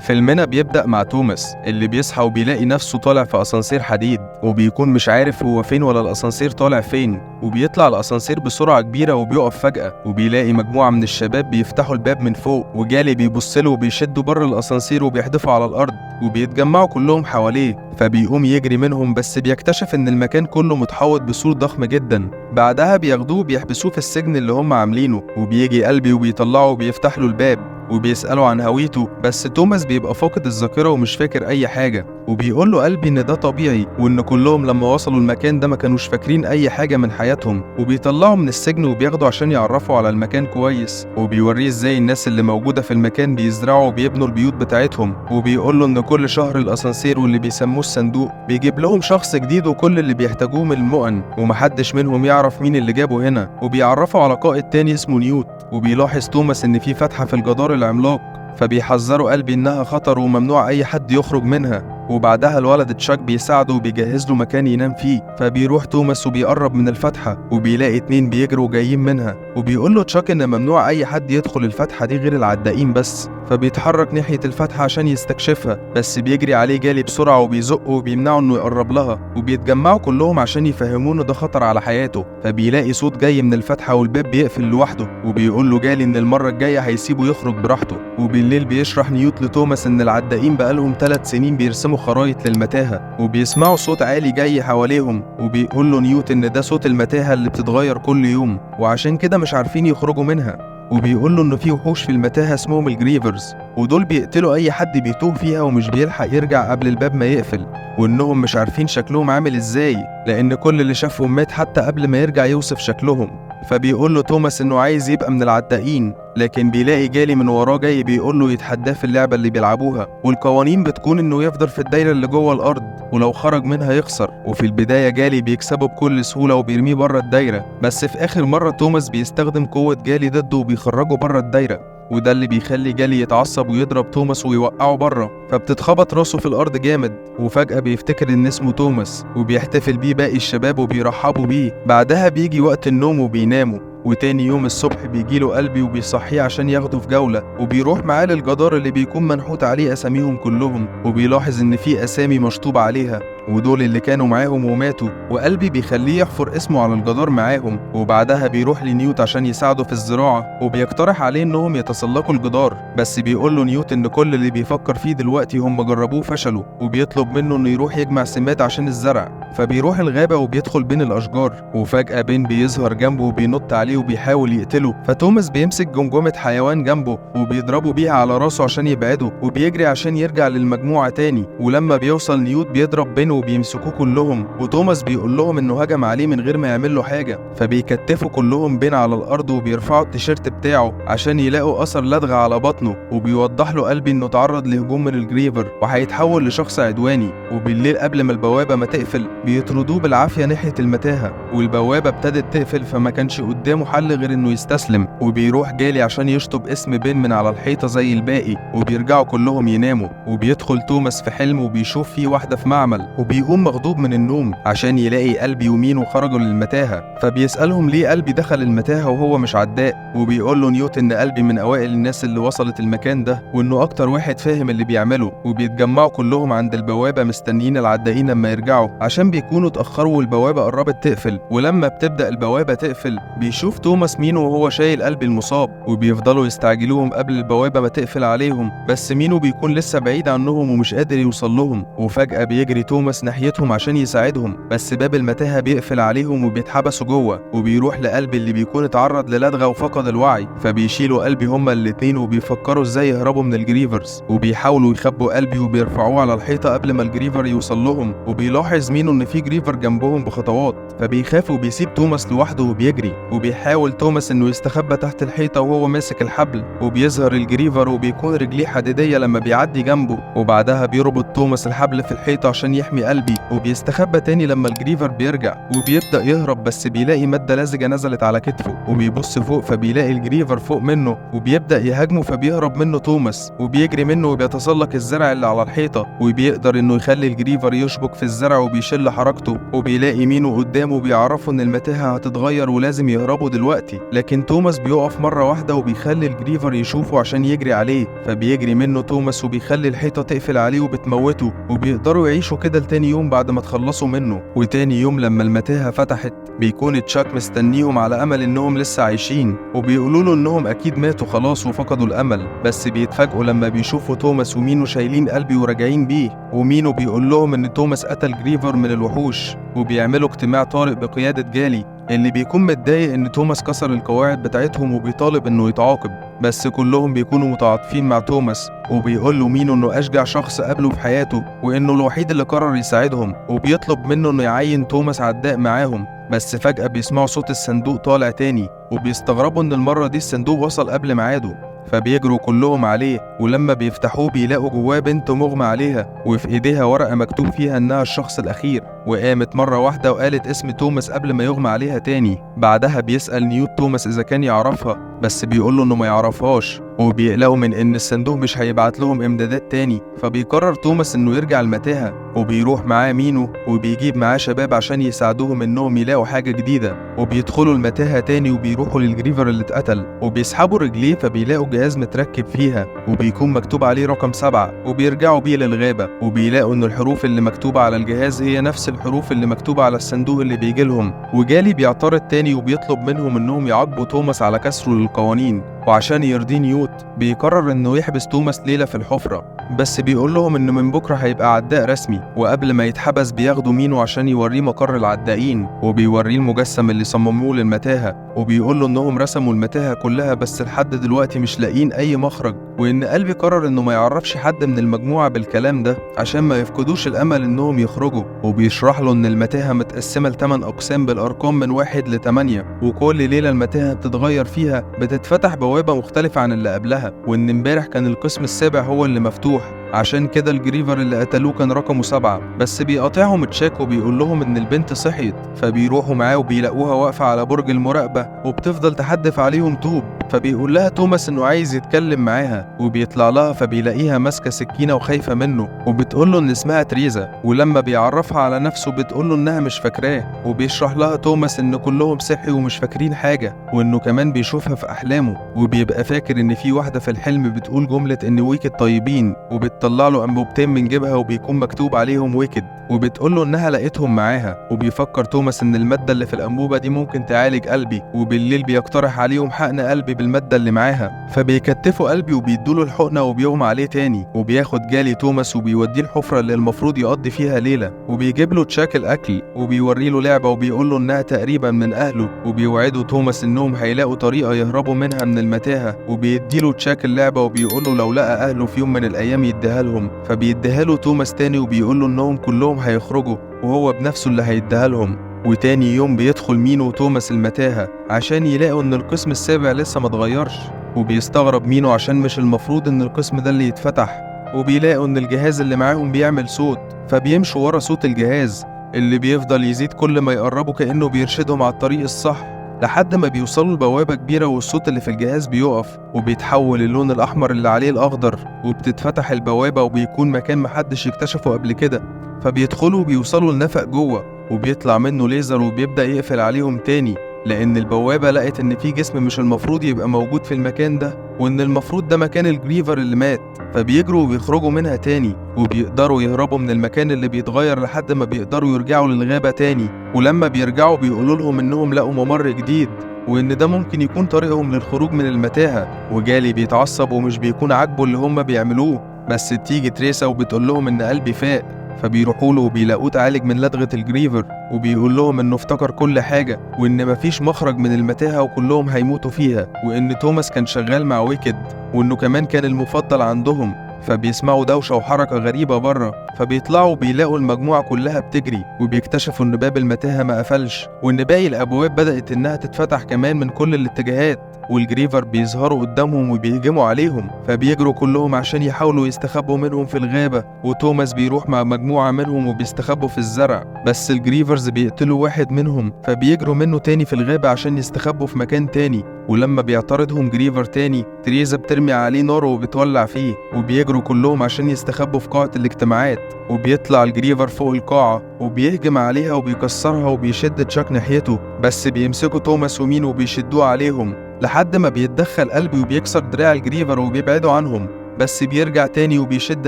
فيلمنا بيبدأ مع توماس اللي بيصحى وبيلاقي نفسه طالع في أسانسير حديد، وبيكون مش عارف هو فين ولا الأسانسير طالع فين، وبيطلع الأسانسير بسرعة كبيرة وبيقف فجأة، وبيلاقي مجموعة من الشباب بيفتحوا الباب من فوق، وجالي بيبص له وبيشدوا بره الأسانسير وبيحدفوا على الأرض، وبيتجمعوا كلهم حواليه، فبيقوم يجري منهم، بس بيكتشف إن المكان كله متحوط بسور ضخم جدا. بعدها بياخدوه بيحبسوه في السجن اللي هم عاملينه، وبيجي قلبي وبيطلعه وبيفتح له الباب وبيسأله عن هويته، بس توماس بيبقى فاقد الذاكرة ومش فاكر أي حاجة، وبيقول له قلبي إن ده طبيعي وإن كلهم لما وصلوا المكان ده ما كانوش فاكرين أي حاجة من حياتهم. وبيطلعوا من السجن وبياخدوا عشان يعرفوا على المكان كويس، وبيوريه إزاي الناس اللي موجودة في المكان بيزرعوا وبيبنوا البيوت بتاعتهم، وبيقول له إن كل شهر الأسانسير واللي بيسموه الصندوق بيجيب لهم شخص جديد وكل اللي بيحتاجوه من المؤن، ومحدش منهم يعرف مين اللي جابه هنا. وبيعرفوا على قائد تاني اسمه نيوت، وبيلاحظ توماس إن في فتحة في الجدار العملاق، فبيحذروا قلبي إنها خطر وممنوع أي حد يخرج منها. وبعدها الولد تشاك بيساعده وبيجهز له مكان ينام فيه، فبيروح توماس وبيقرب من الفتحة وبيلاقي اتنين بيجروا جايين منها، وبيقول له تشاك إن ممنوع أي حد يدخل الفتحة دي غير العدائين بس. فبيتحرك ناحية الفتحة عشان يستكشفها، بس بيجري عليه جالي بسرعة وبيزقه وبيمنعه إنه يقرب لها، وبيتجمعوا كلهم عشان يفهموه إن ده خطر على حياته. فبيلاقي صوت جاي من الفتحة والباب بيقفل لوحده، وبيقول له جالي إن المرة الجاية هيسيبه يخرج براحته. وبالليل بيشرح نيوت لتوماس إن العدائين بقالهم 3 سنين بيرسموا خرايط للمتاهة، وبيسمعوا صوت عالي جاي حواليهم، وبيقول له نيوت إن ده صوت المتاهة اللي بتتغير كل يوم، وعشان كده مش عارفين يخرجوا منها. وبيقول له إنه في وحوش في المتاهة اسمهم ال Grievers، ودول بيقتلوا أي حد بيتوه فيها ومش بيلحق يرجع قبل الباب ما يقفل، وإنهم مش عارفين شكلهم عامل إزاي لأن كل اللي شافهم مات حتى قبل ما يرجع يوصف شكلهم. فبيقول له توماس إنه عايز يبقى من العدائين، لكن بيلاقي جالي من وراه جاي بيقول له يتحداه في اللعبة اللي بيلعبوها، والقوانين بتكون إنه يفضل في الدايرة اللي جوه الأرض ولو خرج منها يخسر. وفي البداية جالي بيكسبه بكل سهولة وبيرميه بره الدايرة، بس في آخر مرة توماس بيستخدم قوة جالي ضده وبيخرجه بره الدايرة، وده اللي بيخلي جالي يتعصب ويضرب توماس ويوقعه بره، فبتتخبط راسه في الأرض جامد. وفجأة بيفتكر إن اسمه توماس، وبيحتفل بيه باقي الشباب وبيرحبوا بيه. بعدها بيجي وقت النوم وبيناموا، وتاني يوم الصبح بيجيله قلبي وبيصحيه عشان ياخده في جولة، وبيروح معاه للجدار اللي بيكون منحوت عليه أساميهم كلهم، وبيلاحظ إن في أسامي مشطوب عليها ودول اللي كانوا معاهم وماتوا، وقلبي بيخليه يحفر اسمه على الجدار معاهم. وبعدها بيروح لنيوت عشان يساعده في الزراعة، وبيقترح عليه انهم يتسلقوا الجدار، بس بيقول له نيوت ان كل اللي بيفكر فيه دلوقتي هم جربوه فشلوا، وبيطلب منه انه يروح يجمع سماد عشان الزرع. فبيروح الغابة وبيدخل بين الأشجار، وفجأة بين بيظهر جنبه وبينط عليه وبيحاول يقتله، فتوماس بيمسك جمجمة حيوان جنبه وبيضربه بيها على راسه عشان يبعده، وبيجري عشان يرجع للمجموعة تاني. ولما بيوصل نيوت بيضرب بين وبيمسكوه كلهم، وتوماس بيقول لهم انه هجم عليه من غير ما يعمل له حاجه، فبيكتفوا كلهم بين على الارض وبيرفعوا التيشيرت بتاعه عشان يلاقوا اثر لدغه على بطنه، وبيوضح له قلبي انه اتعرض لهجوم من ال Griever وهيتحول لشخص عدواني. وبالليل قبل ما البوابه ما تقفل بيطردوه بالعافيه ناحيه المتاهه، والبوابه ابتدت تقفل فما كانش قدامه حل غير انه يستسلم. وبيروح جالي عشان يشطب اسم بين من على الحيطه زي الباقي، وبيرجعوا كلهم يناموا. وبيدخل توماس في حلم وبيشوف فيه واحده في معمل، وبيقوم مغضوب من النوم عشان يلاقي قلبي ومينو خرجوا للمتاهة، فبيسألهم ليه قلبي دخل المتاهة وهو مش عداء، وبيقول له نيوت إن قلبي من أوائل الناس اللي وصلت المكان ده وإنه أكتر واحد فاهم اللي بيعمله. وبيتجمعوا كلهم عند البوابة مستنيين العدائين لما يرجعوا عشان بيكونوا اتأخروا والبوابة قربت تقفل. ولما بتبدأ البوابة تقفل بيشوف توماس مينو وهو شايل قلبي المصاب، وبيفضلوا يستعجلوهم قبل البوابة ما تقفل عليهم، بس مينو بيكون لسه بعيد عنهم ومش قادر يوصل لهم. وفجأة بيجري توماس ناحيتهم عشان يساعدهم، بس باب المتاهة بيقفل عليهم وبيتحبسوا جوه. وبيروح لقلبي اللي بيكون اتعرض للدغة وفقد الوعي، فبيشيلوا قلبي هما الاتنين وبيفكروا ازاي يهربوا من ال Grievers، وبيحاولوا يخبوا قلبي وبيرفعوه على الحيطة قبل ما ال Griever يوصل لهم. وبيلاحظ مينو ان في Griever جنبهم بخطوات، فبيخاف وبيسيب توماس لوحده وبيجري. وبيحاول توماس انه يستخبى تحت الحيطة وهو ماسك الحبل، وبيظهر ال Griever وبيكون رجليه حديدية لما بيعدي جنبه. وبعدها بيربط توماس الحبل في الحيطة عشان يحمي قلبي، وبيستخبى تاني لما ال Griever بيرجع، وبيبدأ يهرب بس بيلاقي مادة لزجة نزلت على كتفه، وبيبص فوق فبيلاقي ال Griever فوق منه، وبيبدأ يهاجمه فبيهرب منه توماس، وبيجري منه وبيتسلق الزرع اللي على الحيطة، وبيقدر انه يخلي ال Griever يشبك في الزرع وبيشل حركته. وبيلاقي مينو قدامه بيعرفه ان المتاهة هتتغير ولازم يهربوا دلوقتي. لكن توماس بيقف مرة واحدة وبيخلي ال Griever يشوفه عشان يجري عليه، فبيجري منه توماس وبيخلي الحيطة تقفل عليه وبتموته، وبيقدروا يعيشوا كده لتاني يوم بعد ما تخلصوا منه. وتاني يوم لما المتاهة فتحت بيكون تشاك مستنيهم على امل انهم لسه عايشين، وبيقولوا له انهم اكيد ماتوا خلاص وفقدوا الامل. بس بيتفاجئوا لما بيشوفوا توماس ومينو شايلين قلبي وراجعين بيه، ومينو بيقول لهم ان توماس قتل Griever من الوحوش. وبيعملوا اجتماع طارئ بقيادة جالي اللي بيكون متضايق ان توماس كسر القواعد بتاعتهم وبيطالب انه يتعاقب، بس كلهم بيكونوا متعاطفين مع توماس، وبيقول له مينو انه اشجع شخص قابله في حياته وانه الوحيد اللي قرر يساعدهم، وبيطلب منه انه يعين توماس عداء معاهم. بس فجأة بيسمعوا صوت الصندوق طالع تاني، وبيستغربوا ان المرة دي الصندوق وصل قبل ميعاده، فبيجروا كلهم عليه. ولما بيفتحوه بيلاقوا جواه بنت مغمى عليها وفي ايديها ورقة مكتوب فيها انها الشخص الأخير، وقامت مرة واحدة وقالت اسم توماس قبل ما يغمى عليها تاني. بعدها بيسأل نيوت توماس إذا كان يعرفها، بس بيقوله إنه ما يعرفهاش، وبيقلقوا من إن الصندوق مش هيبعت لهم إمدادات تاني. فبيقرر توماس إنه يرجع المتاهة، وبيروح معاه مينو وبيجيب معاه شباب عشان يساعدوهم إنهم يلاقوا حاجة جديدة. وبيدخلوا المتاهة تاني وبيروحوا لل Griever اللي اتقتل، وبيسحبوا رجليه فبيلاقوا جهاز متركب فيها وبيكون مكتوب عليه رقم 7، وبيرجعوا بيه للغابة وبيلاقوا إن الحروف اللي مكتوبة على الجهاز هي نفس الحروف اللي مكتوبة على الصندوق اللي بيجي لهم. وجالي بيعترض تاني وبيطلب منهم إنهم يعاقبوا توماس على كسره للقوانين، وعشان يرضي نيوت بيقرر إنه يحبس توماس ليلة في الحفرة، بس بيقول لهم إنه من بكرة هيبقى عداء رسمي. وقبل ما يتحبس بياخدوا مينو عشان يوريه مقر العدائين، وبيوريه المجسم اللي صمموه للمتاهة، وبيقول له إنهم رسموا المتاهة كلها بس لحد دلوقتي مش لاقيين أي مخرج، وإن قلبي قرر إنه ما يعرفش حد من المجموعة بالكلام ده عشان ما يفقدوش الأمل إنهم يخرجوا. وبيشرح له إن المتاهة متقسمة ل8 أقسام بالأرقام من 1 ل8، وكل ليلة المتاهة بتتغير فيها، بتتفتح بوابة مختلفة عن اللي قبلها، وإن امبارح كان القسم السابع هو اللي مفتوح، عشان كده ال Griever اللي قتلوه كان رقمه 7. بس بيقاطعهم تشاك وبيقول لهم ان البنت صحيت، فبيروحوا معاه وبيلاقوها واقفة على برج المراقبة وبتفضل تحدف عليهم طوب. فبيقول لها توماس انه عايز يتكلم معاها، وبيطلع لها فبيلاقيها ماسكة سكينة وخايفة منه، وبتقول له ان اسمها تريزا. ولما بيعرفها على نفسه بتقول له انها مش فاكراه، وبيشرح لها توماس ان كلهم صحي ومش فاكرين حاجة، وانه كمان بيشوفها في احلامه، وبيبقى فاكر ان في واحدة في الحلم بتقول جملة ان Wicked طيبين، وبتطلع له انبوبتين من جيبها وبيكون مكتوب عليهم Wicked، وبتقول له انها لقيتهم معاها. وبيفكر توماس ان المادة اللي في الانبوبة دي ممكن تعالج قلبي، وبالليل بيقترح عليهم حقن قلبي بالمادة اللي معاها، فبيكتفوا قلبي وبيدوله الحقنة وبيغمى عليه تاني. وبياخد جالي توماس وبيوديه الحفرة اللي المفروض يقضي فيها ليلة، وبيجيب له تشاك الاكل وبيوري له لعبة وبيقول له انها تقريبا من اهله، وبيوعده توماس انهم هيلاقوا طريقة يهربوا منها من المتاهة. وبيديله تشاك اللعبة وبيقول له لو لقى اهله في يوم من الايام يديها لهم، فبيديها له توماس تاني وبيقول له انهم كلهم هيخرجوا وهو بنفسه اللي هيديها لهم. وتاني يوم بيدخل مينو وتوماس المتاهة عشان يلاقوا ان القسم السابع لسه ما اتغيرش، وبيستغرب مينو عشان مش المفروض ان القسم ده اللي يتفتح، وبيلاقوا ان الجهاز اللي معاهم بيعمل صوت، فبيمشوا ورا صوت الجهاز اللي بيفضل يزيد كل ما يقربوا كأنه بيرشدهم على الطريق الصح، لحد ما بيوصلوا لبوابة كبيرة والصوت اللي في الجهاز بيقف وبيتحول اللون الأحمر اللي عليه الأخضر، وبتتفتح البوابة وبيكون مكان محدش اكتشفه قبل كده. فبيدخلوا وبيوصلوا لنفق جوه، وبيطلع منه ليزر وبيبدأ يقفل عليهم تاني، لأن البوابة لقت إن في جسم مش المفروض يبقى موجود في المكان ده، وإن المفروض ده مكان ال Griever اللي مات. فبيجروا وبيخرجوا منها تاني، وبيقدروا يهربوا من المكان اللي بيتغير لحد ما بيقدروا يرجعوا للغابة تاني. ولما بيرجعوا بيقولوا لهم إنهم لقوا ممر جديد، وإن ده ممكن يكون طريقهم للخروج من المتاهة. وجالي بيتعصب ومش بيكون عاجبه اللي هم بيعملوه، بس بتيجي تريسا وبتقول لهم إن قلبي فاق، فبيروحوا له وبيلاقوه اتعالج من لدغة ال Griever، وبيقول لهم انه افتكر كل حاجة، وان مفيش مخرج من المتاهة وكلهم هيموتوا فيها، وان توماس كان شغال مع Wicked، وانه كمان كان المفضل عندهم. فبيسمعوا دوشة وحركة غريبة بره، فبيطلعوا بيلاقوا المجموعة كلها بتجري، وبيكتشفوا ان باب المتاهة ما قفلش، وان باقي الابواب بدأت انها تتفتح كمان من كل الاتجاهات، وال Griever بيظهروا قدامهم وبيهجموا عليهم، فبيجروا كلهم عشان يحاولوا يستخبوا منهم في الغابة. وتوماس بيروح مع مجموعة منهم وبيستخبوا في الزرع، بس ال Grievers بيقتلوا واحد منهم، فبيجروا منه تاني في الغابة عشان يستخبوا في مكان تاني. ولما بيعترضهم Griever تاني، تريزا بترمي عليه نار وبتولع فيه، وبيجروا وبيجروا كلهم عشان يستخبوا في قاعة الاجتماعات. وبيطلع ال Griever فوق القاعة وبيهجم عليها وبيكسرها وبيشد تشاك ناحيته، بس بيمسكوا توماس ومين وبيشدوه عليهم لحد ما بيتدخل قلبي وبيكسر دراع ال Griever وبيبعدوا عنهم، بس بيرجع تاني وبيشد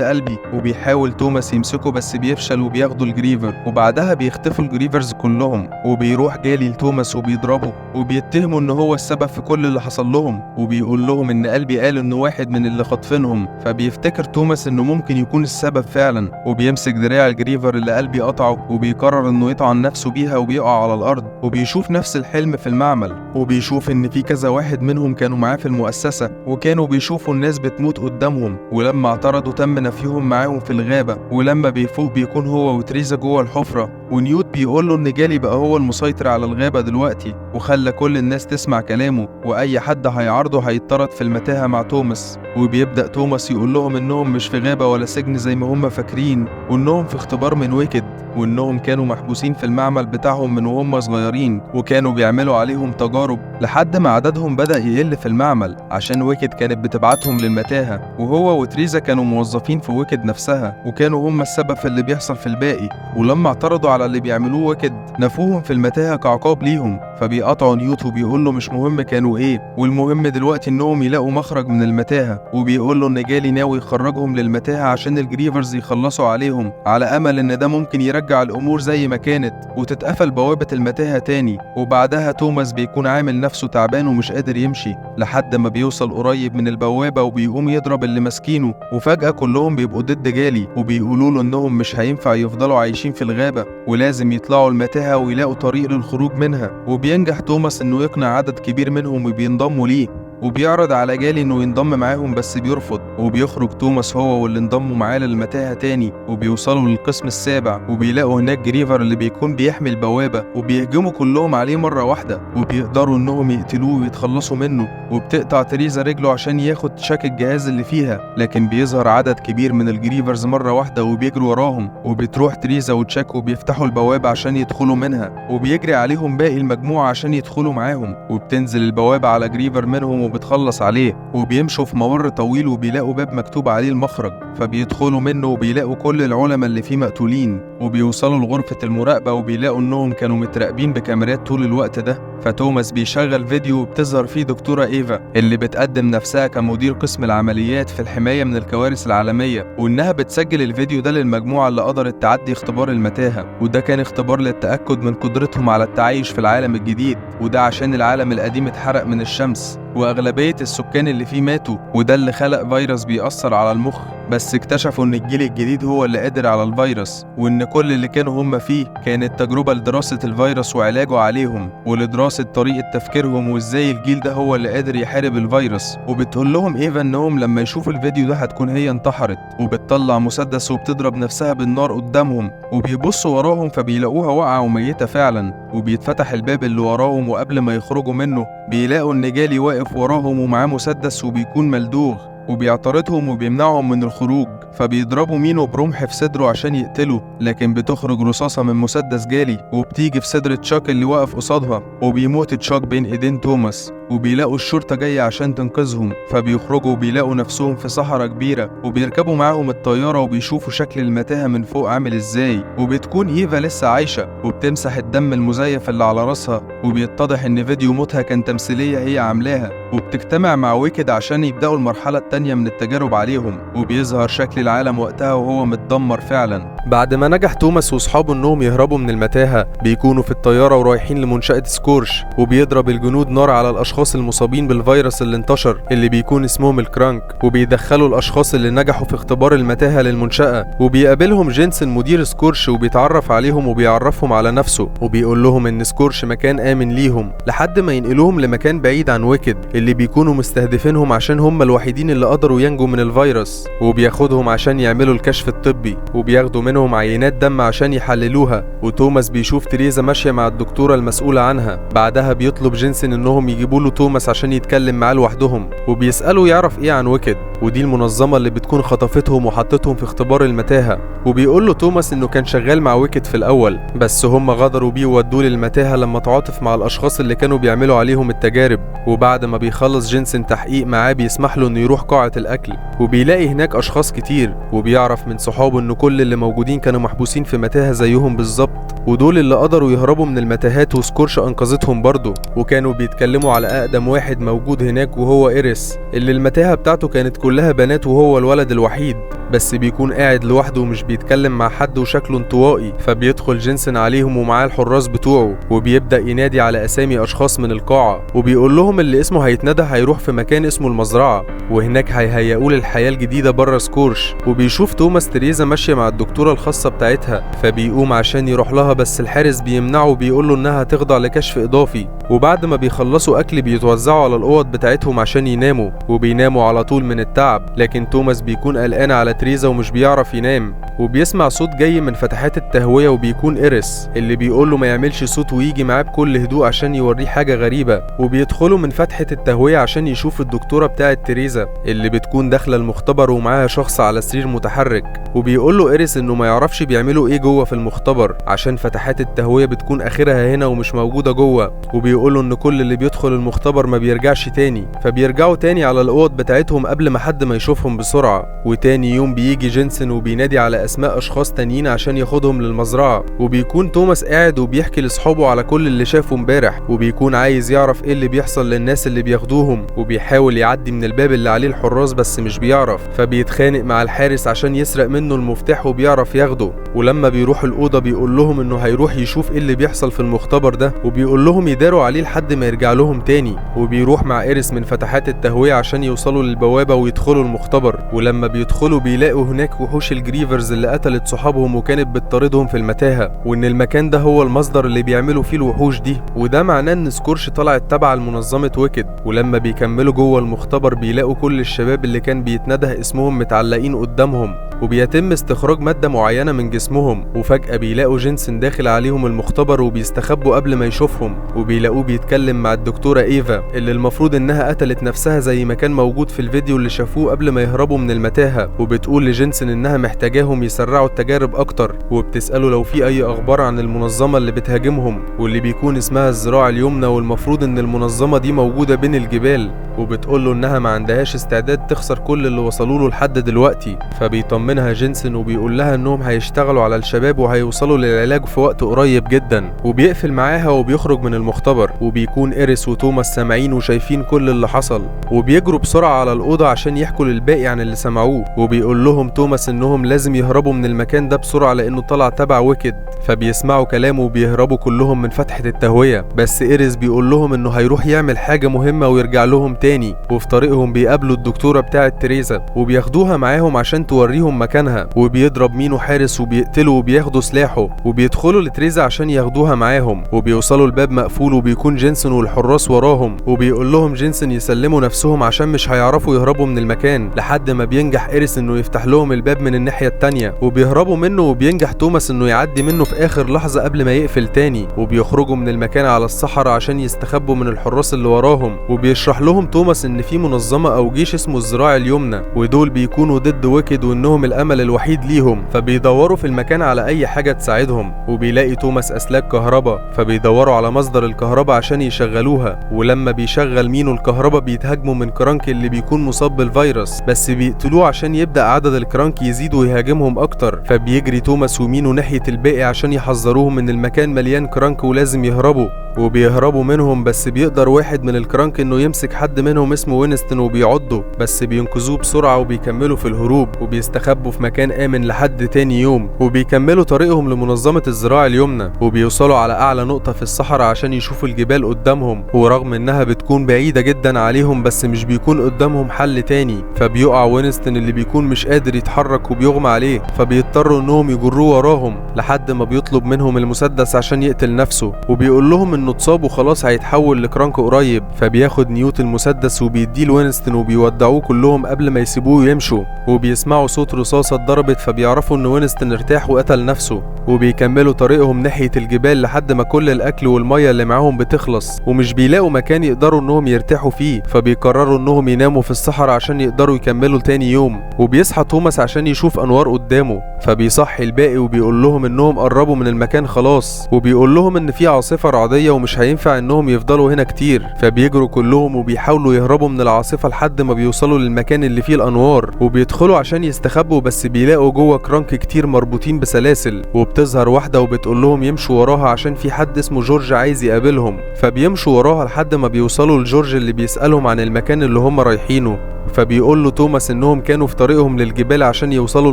قلبي وبيحاول توماس يمسكه بس بيفشل وبياخدوا ال Griever. وبعدها بيختفوا ال Grievers كلهم، وبيروح جالي لتوماس وبيضربه وبيتهموا ان هو السبب في كل اللي حصل لهم، وبيقول لهم ان قلبي قال انه واحد من اللي خاطفينهم، فبيفتكر توماس انه ممكن يكون السبب فعلا، وبيمسك دراع ال Griever اللي قلبي قطعه وبيقرر انه يطعن نفسه بيها وبيقع على الارض. وبيشوف نفس الحلم في المعمل، وبيشوف ان في كذا واحد منهم كانوا معاه في المؤسسة وكانوا بيشوفوا الناس بتموت قدامهم، ولما اعترضوا تم نفيهم معاهم في الغابة. ولما بيفوق بيكون هو وتريزا جوه الحفرة، ونيوت بيقول له ان جالي بقى هو المسيطر على الغابة دلوقتي وخلى كل الناس تسمع كلامه، واي حد هيعارضه هيطرد في المتاهة مع توماس. وبيبدأ توماس يقول لهم انهم مش في غابة ولا سجن زي ما هم فاكرين، وانهم في اختبار من ويكد، وانهم كانوا محبوسين في المعمل بتاعهم من وهم صغيرين وكانوا بيعملوا عليهم تجارب لحد ما عددهم بدأ يقل في المعمل عشان ويكد كانت بتبعتهم للمتاهة، وهو وتريزا كانوا موظفين في ويكد نفسها وكانوا هم السبب في اللي بيحصل في الباقي. ولما اعترضوا على اللي بيعملوه ويكد نفوهم في المتاهة كعقاب ليهم، فبيقطعوا نيوت وبيقول له مش مهم كانوا ايه، والمهم دلوقتي انهم يلاقوا مخرج من المتاهة. وبيقول له ان جالي ناوي يخرجهم للمتاهة عشان ال Grievers يخلصوا عليهم، على امل ان ده ممكن يرجع الامور زي ما كانت وتتقفل بوابة المتاهة تاني. وبعدها توماس بيكون عامل نفسه تعبان ومش قادر يمشي لحد ما بيوصل قريب من البوابة وبيقوم يضرب اللي ماسكينه، وفجأة كلهم بيبقوا ضد جالي وبيقولوا له انهم مش هينفع يفضلوا عايشين في الغابة ولازم يطلعوا المتاهة ويلاقوا طريق للخروج منها. وبينجح توماس انه يقنع عدد كبير منهم وبينضموا ليه، وبيعرض على جالي انه ينضم معاهم بس بيرفض. وبيخرج توماس هو واللي انضموا معاه للمتاهة تاني، وبيوصلوا للقسم السابع وبيلاقوا هناك Griever اللي بيكون بيحمي البوابة، وبيهجموا كلهم عليه مرة واحدة وبيقدروا انهم يقتلوه ويتخلصوا منه. وبتقطع تريزا رجله عشان ياخد تشاك الجهاز اللي فيها، لكن بيظهر عدد كبير من ال Grievers مرة واحدة وبيجروا وراهم، وبتروح تريزا وتشاك وبيفتحوا البوابة عشان يدخلوا منها، وبيجري عليهم باقي المجموعة عشان يدخلوا معاهم، وبتنزل البوابة على Griever منهم وبتخلص عليه. وبيمشوا في ممر طويل وبيلاقوا باب مكتوب عليه المخرج، فبيدخلوا منه وبيلاقوا كل العلماء اللي فيه مقتولين. وبيوصلوا لغرفة المراقبة وبيلاقوا انهم كانوا متراقبين بكاميرات طول الوقت ده. فتوماس بيشغل فيديو وبتظهر فيه دكتورة إيفا اللي بتقدم نفسها كمدير قسم العمليات في الحماية من الكوارث العالمية، وإنها بتسجل الفيديو ده للمجموعة اللي قدرت تعدي اختبار المتاهة، وده كان اختبار للتأكد من قدرتهم على التعايش في العالم الجديد، وده عشان العالم القديم اتحرق من الشمس وأغلبية السكان اللي فيه ماتوا، وده اللي خلق فيروس بيأثر على المخ. بس اكتشفوا ان الجيل الجديد هو اللي قادر على الفيروس، وان كل اللي كانوا هم فيه كانت تجربة لدراسة الفيروس وعلاجه عليهم، ولدراسة طريقة تفكيرهم وازاي الجيل ده هو اللي قادر يحارب الفيروس. وبتقول لهم ايفا انهم لما يشوفوا الفيديو ده هتكون هي انتحرت، وبتطلع مسدس وبتضرب نفسها بالنار قدامهم، وبيبصوا وراهم فبيلاقوها واقعة وميتة فعلا. وبيتفتح الباب اللي وراهم، وقبل ما يخرجوا منه بيلاقوا ان جالي واقف وراهم ومعاه مسدس وبيكون ملدوغ، وبيعترضهم وبيمنعهم من الخروج، فبيضربوا مينو برمح في صدره عشان يقتله، لكن بتخرج رصاصة من مسدس جالي وبتيجي في صدر تشاك اللي واقف قصادها، وبيموت تشاك بين ايدين توماس. وبيلاقوا الشرطة جاية عشان تنقذهم، فبيخرجوا وبيلاقوا نفسهم في صحراء كبيرة، وبيركبوا معاهم الطيارة وبيشوفوا شكل المتاهة من فوق عامل ازاي. وبتكون إيفا لسه عايشة وبتمسح الدم المزيف اللي على راسها، وبيتضح ان فيديو موتها كان تمثيلية هي عاملاها. وبتجتمع مع ويكد عشان يبدأوا المرحلة التانية من التجارب عليهم، وبيظهر شكل العالم وقتها وهو متدمر فعلا. بعد ما نجح توماس واصحابه انهم يهربوا من المتاهة، بيكونوا في الطيارة ورايحين لمنشأة سكورش، وبيضرب الجنود نار على الاشخاص المصابين بالفيروس اللي انتشر اللي بيكون اسمهم الكرانك، وبيدخلوا الاشخاص اللي نجحوا في اختبار المتاهة للمنشأة. وبيقابلهم جينسون مدير سكورش وبيتعرف عليهم وبيعرفهم على نفسه، وبيقول لهم ان سكورش مكان آمن ليهم لحد ما ينقلوهم لمكان بعيد عن ويكد اللي بيكونوا مستهدفينهم عشان هم الوحيدين اللي قدروا ينجوا من الفيروس. وبياخدهم عشان يعملوا الكشف الطبي، وبياخدوا منهم منهم عينات دم عشان يحللوها. وتوماس بيشوف تريزا ماشية مع الدكتورة المسؤولة عنها. بعدها بيطلب جينسون انهم يجيبوا له توماس عشان يتكلم معاه لوحدهم، وبيسأله يعرف ايه عن ويكد، ودي المنظمة اللي بتكون خطفتهم وحطتهم في اختبار المتاهة. وبيقول له توماس انه كان شغال مع ويكد في الاول، بس هم غدروا بيه وودوه للمتاهة لما تعاطف مع الاشخاص اللي كانوا بيعملوا عليهم التجارب. وبعد ما بيخلص جينسون تحقيق معاه بيسمح له انه يروح قاعة الاكل، وبيلاقي هناك اشخاص كتير، وبيعرف من صحابه ان كل اللي موجودين كانوا محبوسين في متاهة زيهم بالظبط، ودول اللي قدروا يهربوا من المتاهات وسكورش انقذتهم برضه. وكانوا بيتكلموا على اقدم واحد موجود هناك وهو إيريس، اللي المتاهة بتاعته كانت كلها بنات وهو الولد الوحيد، بس بيكون قاعد لوحده ومش بيتكلم مع حد وشكله انطوائي. فبيدخل جينسون عليهم ومعاه الحراس بتوعه، وبيبدأ ينادي على اسامي اشخاص من القاعة، وبيقول لهم اللي اسمه هيتندى هيروح في مكان اسمه المزرعة، وهناك هيهيئوا له الحياة الجديدة بره سكورش. وبيشوف توماس تريزا ماشية مع الدكتورة الخاصة بتاعتها، فبيقوم عشان يروح لها، بس الحارس بيمنعه وبيقول له انها تخضع لكشف اضافي. وبعد ما بيخلصوا اكل بيتوزعوا على الاوض بتاعتهم عشان يناموا، وبيناموا على طول من التعب. لكن توماس بيكون قلقان على تريزا ومش بيعرف ينام، وبيسمع صوت جاي من فتحات التهوية، وبيكون إيريس اللي بيقول له ما يعملش صوت ويجي معاه بكل هدوء عشان يوريه حاجة غريبة. وبيدخلوا من فتحة التهوية عشان يشوف الدكتورة بتاعة تريزا اللي بتكون داخلة المختبر ومعاها شخص على سرير متحرك، وبيقول له إيريس انه ما يعرفش بيعملوا ايه جوه في المختبر عشان فتحات التهوية بتكون اخرها هنا ومش موجودة جوه. وبيقول له ان كل اللي بيدخل المختبر ما بيرجعش تاني، فبيرجعوا تاني على الاوض بتاعتهم قبل ما حد ما يشوفهم بسرعة. وتاني يوم بيجي جينسون وبينادي على اسماء اشخاص تانيين عشان ياخدهم للمزرعة، وبيكون توماس قاعد وبيحكي لاصحابه على كل اللي شافه امبارح، وبيكون عايز يعرف ايه اللي بيحصل للناس اللي بياخدوهم، وبيحاول يعدي من الباب اللي عليه الحراس بس مش بيعرف، فبيتخانق مع الحارس عشان يسرق منه المفتاح وبيعرف ياخده. ولما بيروح الأوضة بيقول لهم انه هيروح يشوف ايه اللي بيحصل في المختبر ده، وبيقول لهم يداروا عليه لحد ما يرجع لهم تاني. وبيروح مع إيريس من فتحات التهوية عشان يوصلوا للبوابة ويدخلوا المختبر. ولما بيدخلوا بيلاقوا هناك وحوش الجريفرز اللي قتلت صحابهم وكانت بتطاردهم في المتاهة، وان المكان ده هو المصدر اللي بيعملوا فيه الوحوش دي، وده معناه ان سكورش طلعت تبع لمنظمة ويكد. ولما بيكملوا جوه المختبر بيلاقوا كل الشباب اللي كان بيتنده اسمهم متعلقين قدامهم، وبيتم استخراج مادة معينة من جسمهم. وفجأة بيلاقوا جينسون داخل عليهم المختبر وبيستخبوا قبل ما يشوفهم، وبيلاقوه بيتكلم مع الدكتورة إيفا اللي المفروض إنها قتلت نفسها زي ما كان موجود في الفيديو اللي شافوه قبل ما يهربوا من المتاهة. وبتقول لجينسون إنها محتاجاهم يسرعوا التجارب أكتر، وبتسأله لو في أي أخبار عن المنظمة اللي بتهاجمهم واللي بيكون اسمها الذراع اليمنى، والمفروض إن المنظمة دي موجودة بين الجبال. وبتقوله إنها ما عندهاش استعداد تخسر كل اللي وصلوا له لحد دلوقتي. فبيطمنها جينسون وبيقول لها انهم هيشتغلوا على الشباب وهيوصلوا للعلاج في وقت قريب جدا. وبيقفل معاها وبيخرج من المختبر، وبيكون إيريس وتوماس سامعين وشايفين كل اللي حصل، وبيجروا بسرعة على الأوضة عشان يحكوا للباقي عن اللي سمعوه. وبيقول لهم توماس انهم لازم يهربوا من المكان ده بسرعة لانه طلع تبع ويكد، فبيسمعوا كلامه وبيهربوا كلهم من فتحة التهوية. بس إيريس بيقول لهم انه هيروح يعمل حاجة مهمة ويرجع لهم تاني. وفي طريقهم بيقابلوا الدكتورة بتاعة تريزا وبياخدوها معاهم عشان توريهم مكانها، وبيضرب مينو حارس وبيقتله وبياخدوا سلاحه، وبيدخلوا لتريزا عشان ياخدوها معاهم. وبيوصلوا الباب مقفول وبيكون جينسون والحراس وراهم، وبيقول لهم جينسون يسلموا نفسهم عشان مش هيعرفوا يهربوا من المكان، لحد ما بينجح إيريس انه يفتح لهم الباب من الناحية التانية وبيهربوا منه. وبينجح توماس انه يعدي منه في اخر لحظة قبل ما يقفل تاني، وبيخرجوا من المكان على الصحراء عشان يستخبوا من الحراس اللي وراهم. وبيشرح لهم توماس ان في منظمة او جيش اسمه الذراع اليمنى، ودول بيكونوا ضد ويكد وانهم الامل الوحيد ليهم، فبيدوروا في المكان على اي حاجة تساعدهم. وبيلاقي توماس اسلاك كهرباء، فبيدوروا على مصدر الكهرباء عشان يشغلوها. ولما بيشغل مينو الكهرباء بيتهاجموا من كرانك اللي بيكون مصاب بالفيروس، بس بيقتلوه عشان يبدأ عدد الكرانك يزيد ويهاجمهم اكتر. فبيجري توماس ومينو ناحية الباقي عشان يحذروهم ان المكان مليان كرانك ولازم يهربوا، وبيهربوا منهم. بس بيقدر واحد من الكرانك انه يمسك حد منهم اسمه وينستون وبيعضه، بس بينقذوه بسرعة وبيكملوا في الهروب، وبيستخبوا في مكان آمن لحد تاني يوم. وبيكملوا طريقهم لمنظمة الذراع اليمنى، وبيوصلوا على أعلى نقطة في الصحراء عشان يشوفوا الجبال قدامهم، ورغم انها بتكون بعيدة جدا عليهم بس مش بيكون قدامهم حل تاني. فبيقع وينستون اللي بيكون مش قادر يتحرك وبيغمى عليه، فبيضطروا انهم يجروه وراهم لحد ما بيطلب منهم المسدس عشان يقتل نفسه. وبيقول لهم انه انه اتصاب وخلاص هيتحول لكرانك قريب. فبياخد نيوت المسدس وبيديه لوينستون وبيودعوه كلهم قبل ما يسيبوه يمشوا، وبيسمعوا صوت رصاصة اتضربت فبيعرفوا ان وينستون ارتاح وقتل نفسه. وبيكملوا طريقهم ناحية الجبال لحد ما كل الاكل والمية اللي معاهم بتخلص، ومش بيلاقوا مكان يقدروا انهم يرتاحوا فيه، فبيقرروا انهم يناموا في الصحراء عشان يقدروا يكملوا تاني يوم. وبيصحى توماس عشان يشوف انوار قدامه، فبيصحي الباقي وبيقول لهم انهم قربوا من المكان خلاص، وبيقول لهم ان في عاصفة رعدية ومش هينفع انهم يفضلوا هنا كتير. فبيجروا كلهم وبيحاولوا يهربوا من العاصفة لحد ما بيوصلوا للمكان اللي فيه الانوار، وبيدخلوا عشان يستخبوا، بس بيلاقوا جوه كرانك كتير مربوطين بسلاسل. وبتظهر واحدة وبتقول لهم يمشوا وراها عشان في حد اسمه جورج عايز يقابلهم، فبيمشوا وراها لحد ما بيوصلوا لجورج اللي بيسألهم عن المكان اللي هم رايحينه. فبيقول له توماس انهم كانوا في طريقهم للجبال عشان يوصلوا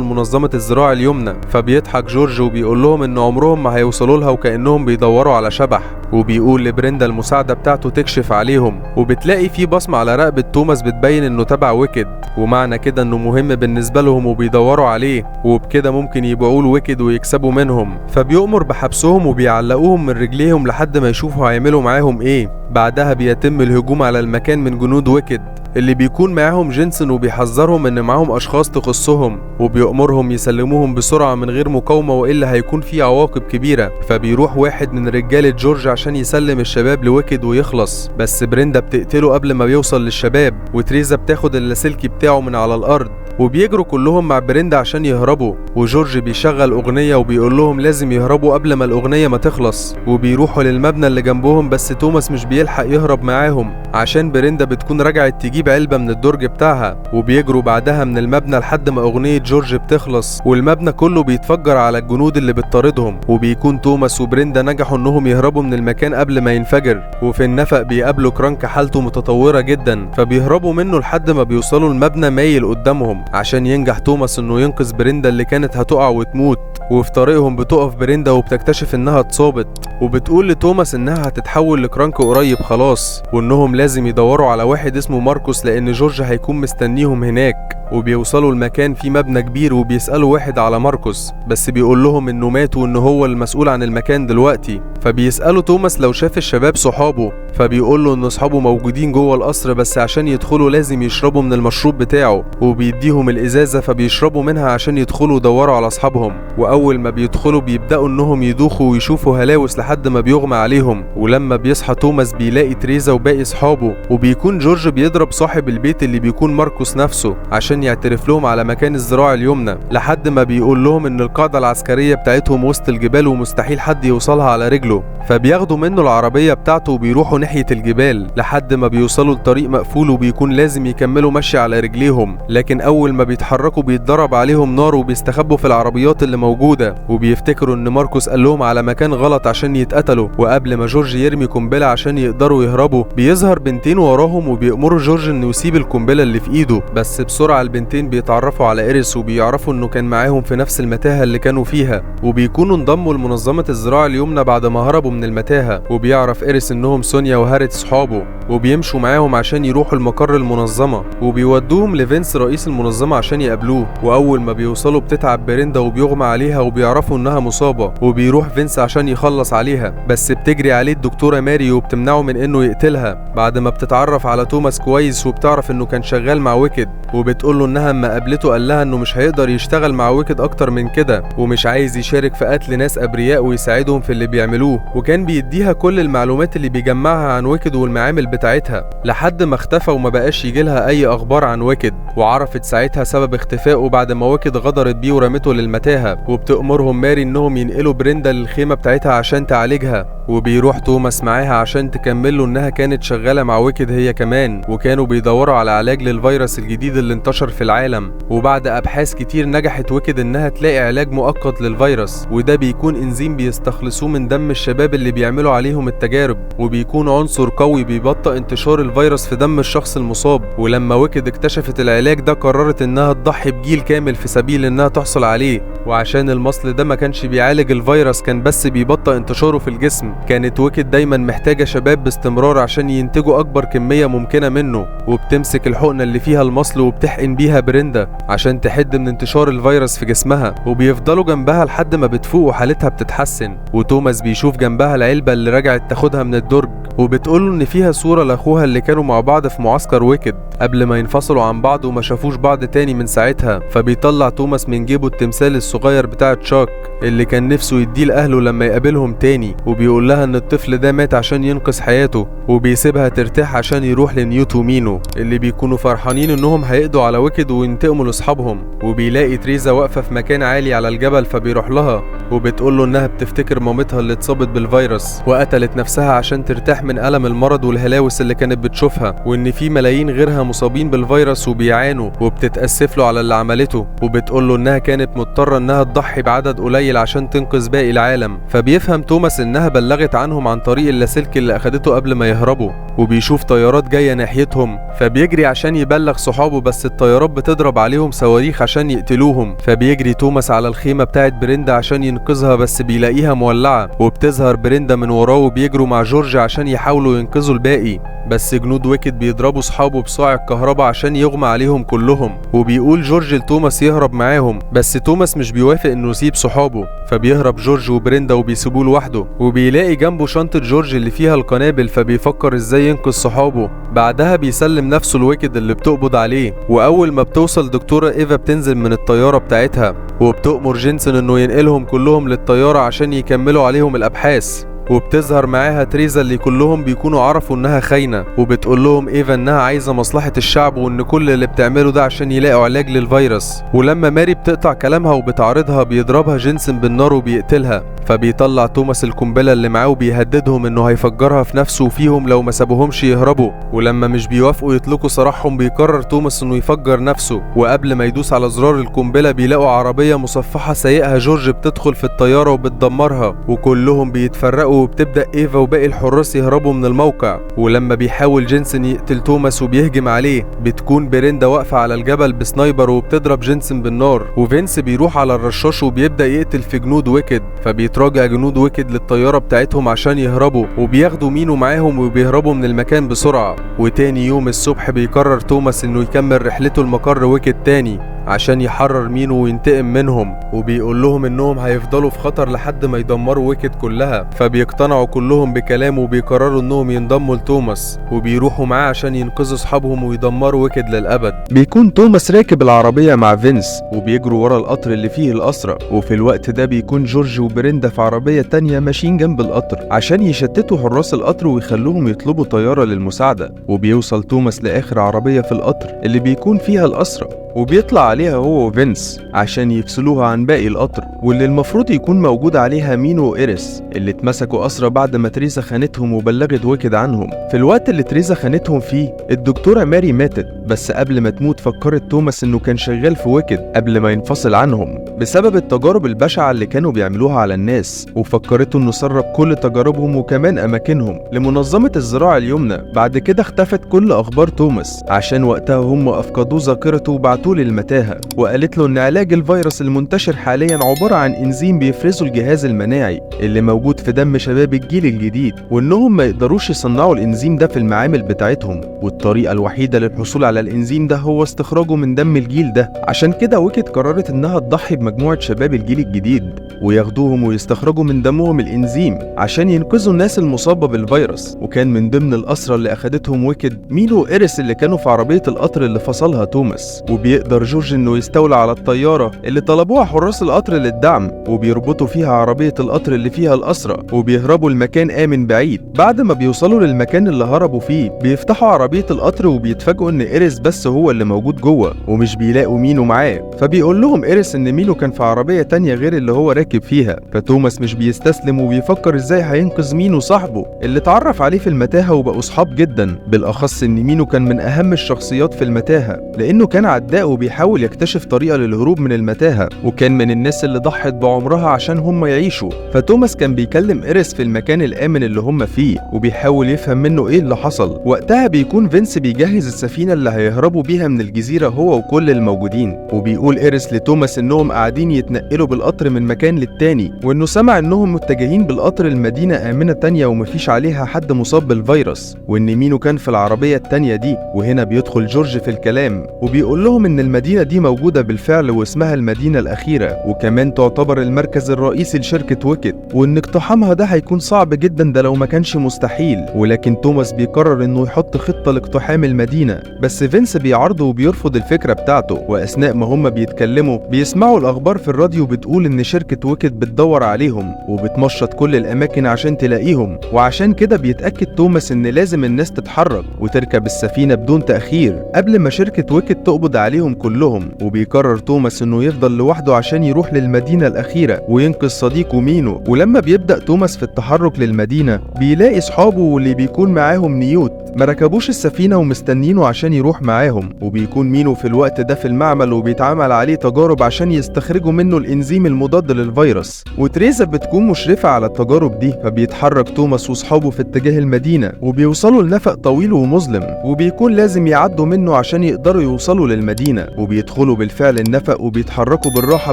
لمنظمة الزراعة اليمنى. فبيضحك جورج وبيقول لهم ان عمرهم ما هيوصلوا لها وكأنهم بيدوروا على شبح، وبيقول لبريندا المساعدة بتاعته تكشف عليهم، وبتلاقي في بصمة على رقبة توماس بتبين انه تبع ويكد، ومعنى كده انه مهم بالنسبة لهم وبيدوروا عليه، وبكده ممكن يبيعوه لويكد ويكسبوا منهم. فبيؤمر بحبسهم وبيعلقوهم من رجليهم لحد ما يشوفوا هيعملوا معاهم ايه. بعدها بيتم الهجوم على المكان من جنود ويكد اللي بيكون معاهم جينسون، وبيحذرهم ان معاهم اشخاص تخصهم، وبيأمرهم يسلموهم بسرعة من غير مقاومة والا هيكون في عواقب كبيرة. فبيروح واحد من رجالة جورج عشان يسلم الشباب لويكد ويخلص، بس بريندا بتقتله قبل ما بيوصل للشباب، وتريزا بتاخد اللاسلكي بتاعه من على الارض، وبيجروا كلهم مع بريندا عشان يهربوا. وجورج بيشغل اغنية وبيقول لهم لازم يهربوا قبل ما الاغنية ما تخلص، وبيروحوا للمبنى اللي جنبهم، بس توماس مش بيلحق يهرب معاهم عشان بريندا بتكون رجعت تجيب علبة من الدرج بتاعها. وبيجروا بعدها من المبنى لحد ما اغنية جورج بتخلص، والمبنى كله بيتفجر على الجنود اللي بتطاردهم، وبيكون توماس وبريندا نجحوا انهم يهربوا من المكان قبل ما ينفجر. وفي النفق بيقابلوا كرانك حالته متطورة جدا، فبيهربوا منه لحد ما بيوصلوا المبنى مايل قدامهم عشان ينجح توماس انه ينقذ بريندا اللي كانت هتقع وتموت. وفي طريقهم بتقف بريندا وبتكتشف انها اتصابت، وبتقول لتوماس انها هتتحول لكرانك قريب خلاص، وانهم لازم يدوروا على واحد اسمه ماركوس لان جورج هيكون مستنيهم هناك. وبيوصلوا المكان في مبنى كبير وبيسألوا واحد على ماركوس، بس بيقول لهم انه مات وان هو المسؤول عن المكان دلوقتي. فبيسألوا توماس لو شاف الشباب صحابه، فبيقول له ان اصحابه موجودين جوه القصر، بس عشان يدخلوا لازم يشربوا من المشروب بتاعه، وبيديهم الازازه فبيشربوا منها عشان يدخلوا يدوروا على اصحابهم. واول ما بيدخلوا بيبداوا انهم يدوخوا ويشوفوا هلاوس لحد ما بيغمى عليهم. ولما بيصحى توماس بيلاقي تريزا وباقي اصحابه، وبيكون جورج بيضرب صاحب البيت اللي بيكون ماركوس نفسه عشان يعترف لهم على مكان الزراعة اليمنى، لحد ما بيقول لهم ان القاعدة العسكرية بتاعتهم وسط الجبال ومستحيل حد يوصلها على رجله. فبياخدوا منه العربية بتاعته وبيروحوا ناحية الجبال لحد ما بيوصلوا لطريق مقفول، وبيكون لازم يكملوا مشي على رجليهم، لكن اول ما بيتحركوا بيتضرب عليهم نار وبيستخبوا في العربيات اللي موجودة، وبيفتكروا ان ماركوس قال لهم على مكان غلط عشان يتقتلوا. وقبل ما جورج يرمي قنبلة عشان يقدروا يهربوا بيظهر بنتين وراهم وبيأمروا جورج انه يسيب القنبلة اللي في ايده، بس بسرعة البنتين بيتعرفوا على إيريس وبيعرفوا انه كان معاهم في نفس المتاهة اللي كانوا فيها، وبيكونوا انضموا لمنظمة الزراعة اليمنى بعد ما هربوا من المتاهة. وبيعرف إيريس انهم سونيا وهاريت صحابه، وبيمشوا معاهم عشان يروحوا المقر المنظمة، وبيودوهم لفينس رئيس المنظمة عشان يقابلوه. واول ما بيوصلوا بتتعب بريندا وبيغمى عليها وبيعرفوا انها مصابة، وبيروح فينس عشان يخلص عليها، بس بتجري عليه الدكتورة ماري وبتمنعه من انه يقتلها. بعد ما بتتعرف على توماس كويس وبتعرف انه كان شغال مع ويكد، وبتقول له انها اما قابلته قال لها انه مش هيقدر يشتغل مع ويكد اكتر من كده، ومش عايز يشارك في قتل ناس ابرياء ويساعدهم في اللي بيعملوه، وكان بيديها كل المعلومات اللي بيجمعها عن ويكد والمعامل بتاعتها، لحد ما اختفى وما بقاش يجيلها اي اخبار عن ويكد. وعرفت ساعتها سبب اختفائه بعد ما ويكد غدرت بيه ورمته للمتاهة. وبتأمرهم ماري انهم ينقلوا بريندا للخيمة بتاعتها عشان تعالجها، وبيروح توماس معاها عشان تكمل له انها كانت شغالة مع ويكد هي كمان، وكانوا بيدوروا على علاج للفيروس الجديد اللي انتشر في العالم. وبعد ابحاث كتير نجحت ويكد انها تلاقي علاج مؤقت للفيروس، وده بيكون انزيم بيستخلصوه من دم الشباب اللي بيعملوا عليهم التجارب، وبيكون عنصر قوي بيبطئ انتشار الفيروس في دم الشخص المصاب. ولما ويكد اكتشفت العلاج ده قررت انها تضحي بجيل كامل في سبيل انها تحصل عليه. وعشان المصل ده ما كانش بيعالج الفيروس، كان بس بيبطئ انتشاره في الجسم. كانت ويكد دايما محتاجة شباب باستمرار عشان ينتجوا أكبر كمية ممكنة منه، وبتمسك الحقنة اللي فيها المصل وبتحقن بيها بريندا عشان تحد من انتشار الفيروس في جسمها، وبيفضلوا جنبها لحد ما بتفوق وحالتها بتتحسن. وتوماس بيشوف جنبها العلبة اللي رجعت تاخدها من الدرج، وبتقوله ان فيها صورة لاخوها اللي كانوا مع بعض في معسكر ويكد قبل ما ينفصلوا عن بعض وما شافوش بعض تاني من ساعتها. فبيطلع توماس من جيبه التمثال الصغير بتاع تشاك اللي كان نفسه يديه لأهله لما يقابلهم تاني، وبيقول لها ان الطفل ده مات عشان ينقذ حياته، وبيسيبها ترتاح عشان يروح لنيوت ومينو اللي بيكونوا فرحانين انهم هيقضوا على ويكد وينتقموا لاصحابهم. وبيلاقي تريزا واقفة في مكان عالي على الجبل، فبيروح لها وبتقول له انها بتفتكر مامتها اللي اتصابت بالفيروس وقتلت نفسها عشان ترتاح من ألم المرض والهلاوس اللي كانت بتشوفها، وان في ملايين غيرها مصابين بالفيروس وبيعانوا، وبتتأسف له على اللي عملته، وبتقول له انها كانت مضطرة انها تضحي بعدد قليل عشان تنقذ باقي العالم. فبيفهم توماس انها بلغت عنهم عن طريق اللاسلكي اللي اخدته قبل ما يهربوا، وبيشوف طيارات جاية ناحيتهم فبيجري عشان يبلغ صحابه، بس الطيارات بتضرب عليهم صواريخ عشان يقتلوهم. فبيجري توماس على الخيمة بتاعت بريندا عشان ينقذها، بس بيلاقيها مولعة، وبتظهر بريندا من وراه وبيجروا مع جورج عشان يحاولوا ينقذوا الباقي، بس جنود ويكد بيضربوا صحابه بصاع الكهرباء عشان يغمى عليهم كلهم. وبيقول جورج لتوماس يهرب معاهم، بس توماس مش بيوافق انه يسيب صحابه، فبيهرب جورج وبريندا وبيسيبوه لوحده. وبيلاقي جنبه شنطة جورج اللي فيها القنابل، فبيفكر ازاي ينقذ صحابه. بعدها بيسلم نفسه لويكد اللي بتقبض عليه، واول ما بتوصل دكتورة ايفا بتنزل من الطيارة بتاعتها وبتأمر جينسون انه ينقلهم كلهم للطيارة عشان يكملوا عليهم الابحاث. وبتظهر معاها تريزا اللي كلهم بيكونوا عرفوا انها خاينة، وبتقول لهم ايفا انها عايزة مصلحة الشعب وان كل اللي بتعمله ده عشان يلاقوا علاج للفيروس. ولما ماري بتقطع كلامها وبتعارضها بيضربها جينسون بالنار وبيقتلها. فبيطلع توماس القنبلة اللي معاه وبيهددهم انه هيفجرها في نفسه وفيهم لو ما سابوهمش يهربوا. ولما مش بيوافقوا يطلقوا سراحهم بيقرر توماس انه يفجر نفسه، وقبل ما يدوس على زرار القنبلة بيلاقوا عربية مصفحة سايقها جورج بتدخل في الطيارة وبتدمرها، وكلهم بيتفرقوا. وبتبدأ ايفا وباقي الحراس يهربوا من الموقع. ولما بيحاول جينسون يقتل توماس وبيهجم عليه بتكون بريندا واقفة على الجبل ب sniper وبتضرب جينسون بالنار، وفينس بيروح على الرشاش وبيبدأ يقتل في جنود ويكد. فبيتراجع جنود ويكد للطيارة بتاعتهم عشان يهربوا، وبياخدوا مينو معاهم وبيهربوا من المكان بسرعة. وتاني يوم الصبح بيقرر توماس انه يكمل رحلته لمقر ويكد تاني عشان يحرر مينو وينتقم منهم، وبيقول لهم انهم هيفضلوا في خطر لحد ما يدمروا ويكد كلها. فبيقتنعوا كلهم بكلامه وبيقرروا انهم ينضموا لتوماس وبيروحوا معاه عشان ينقذوا اصحابهم ويدمروا ويكد للابد. بيكون توماس راكب العربية مع فينس وبيجروا ورا القطر اللي فيه الأسرى، وفي الوقت ده بيكون جورج وبريندا في عربية تانية ماشيين جنب القطر عشان يشتتوا حراس القطر ويخلوهم يطلبوا طيارة للمساعدة. وبيوصل توماس لآخر عربية في القطر اللي بيكون فيها الأسرى، وبيطلع عليها هو وفينس عشان يفصلوها عن باقي القطر، واللي المفروض يكون موجود عليها مينو وإيريس اللي اتمسكوا أسرى بعد ما تريزا خانتهم وبلغت ويكد عنهم. في الوقت اللي تريزا خانتهم فيه الدكتورة ماري ماتت، بس قبل ما تموت فكرت توماس انه كان شغال في ويكد قبل ما ينفصل عنهم بسبب التجارب البشعة اللي كانوا بيعملوها على الناس، وفكرته انه سرب كل تجاربهم وكمان اماكنهم لمنظمة الزراعة اليمنى. بعد كده اختفت كل اخبار توماس عشان وقتها هم افقدوه ذاكرته وبعتوه للمتاهة، وقالت له ان علاج الفيروس المنتشر حاليا عبارة عن انزيم بيفرزه الجهاز المناعي اللي موجود في دم شباب الجيل الجديد، وانهم ما يقدروش يصنعوا الانزيم ده في المعامل بتاعتهم، والطريقة الوحيدة للحصول على الانزيم ده هو استخراجه من دم الجيل ده. عشان كده ويكد قررت انها تضحي بمجموعة شباب الجيل الجديد وياخدوهم ويستخرجوا من دمهم الانزيم عشان ينقذوا الناس المصابة بالفيروس. وكان من ضمن الأسرى اللي اخدتهم ويكد مينو وإيريس اللي كانوا في عربية القطر اللي فصلها توماس. وبيقدر جورج انه يستولى على الطيارة اللي طلبوها حراس القطر للدعم، وبيربطوا فيها عربية القطر اللي فيها الأسرى وبيهربوا لمكان آمن بعيد. بعد ما بيوصلوا للمكان اللي هربوا فيه بيفتحوا عربية القطر وبيتفاجئوا ان إيريس بس هو اللي موجود جوه ومش بيلاقوا مينو معاه. فبيقول لهم إيريس ان مينو كان في عربية تانية غير اللي هو راكب المركب فيها. فتوماس مش بيستسلم وبيفكر ازاي هينقذ مينو صاحبه اللي اتعرف عليه في المتاهة وبقوا صحاب جدا، بالاخص ان مينو كان من اهم الشخصيات في المتاهة لانه كان عداء وبيحاول يكتشف طريقة للهروب من المتاهة، وكان من الناس اللي ضحت بعمرها عشان هم يعيشوا. فتوماس كان بيكلم إيريس في المكان الآمن اللي هم فيه وبيحاول يفهم منه ايه اللي حصل. وقتها بيكون فينس بيجهز السفينة اللي هيهربوا بيها من الجزيرة هو وكل الموجودين، وبيقول إيريس لتوماس انهم قاعدين يتنقلوا بالقطر من مكان للتاني، وانه سمع انهم متجهين بالقطر لمدينة آمنة تانية ومفيش عليها حد مصاب بالفيروس، وان مينو كان في العربية التانية دي. وهنا بيدخل جورج في الكلام وبيقول لهم ان المدينة دي موجودة بالفعل واسمها المدينة الأخيرة، وكمان تعتبر المركز الرئيسي لشركة ويكت، وان اقتحامها ده هيكون صعب جدا ده لو ما كانش مستحيل. ولكن توماس بيقرر انه يحط خطة لاقتحام المدينة، بس فينس بيعارضه وبيرفض الفكرة بتاعته. واثناء ما هم بيتكلموا بيسمعوا الاخبار في الراديو بتقول ان شركة ويكت بتدور عليهم وبتمشط كل الاماكن عشان تلاقيهم، وعشان كده بيتأكد توماس ان لازم الناس تتحرك وتركب السفينة بدون تأخير قبل ما شركة ويكت تقبض عليهم كلهم. وبيقرر توماس انه يفضل لوحده عشان يروح للمدينة الأخيرة وينقذ صديقه مينو. ولما بيبدأ توماس في التحرك للمدينة بيلاقي صحابه واللي بيكون معاهم نيوت ما ركبوش السفينة ومستنينه عشان يروح معاهم. وبيكون مينو في الوقت ده في المعمل وبيتعمل عليه تجارب عشان يستخرجوا منه الإنزيم المضاد للفيروس، وتريزا بتكون مشرفة على التجارب دي. فبيتحرك توماس وصحابه في اتجاه المدينة وبيوصلوا لنفق طويل ومظلم، وبيكون لازم يعدوا منه عشان يقدروا يوصلوا للمدينة. وبيدخلوا بالفعل النفق وبيتحركوا بالراحة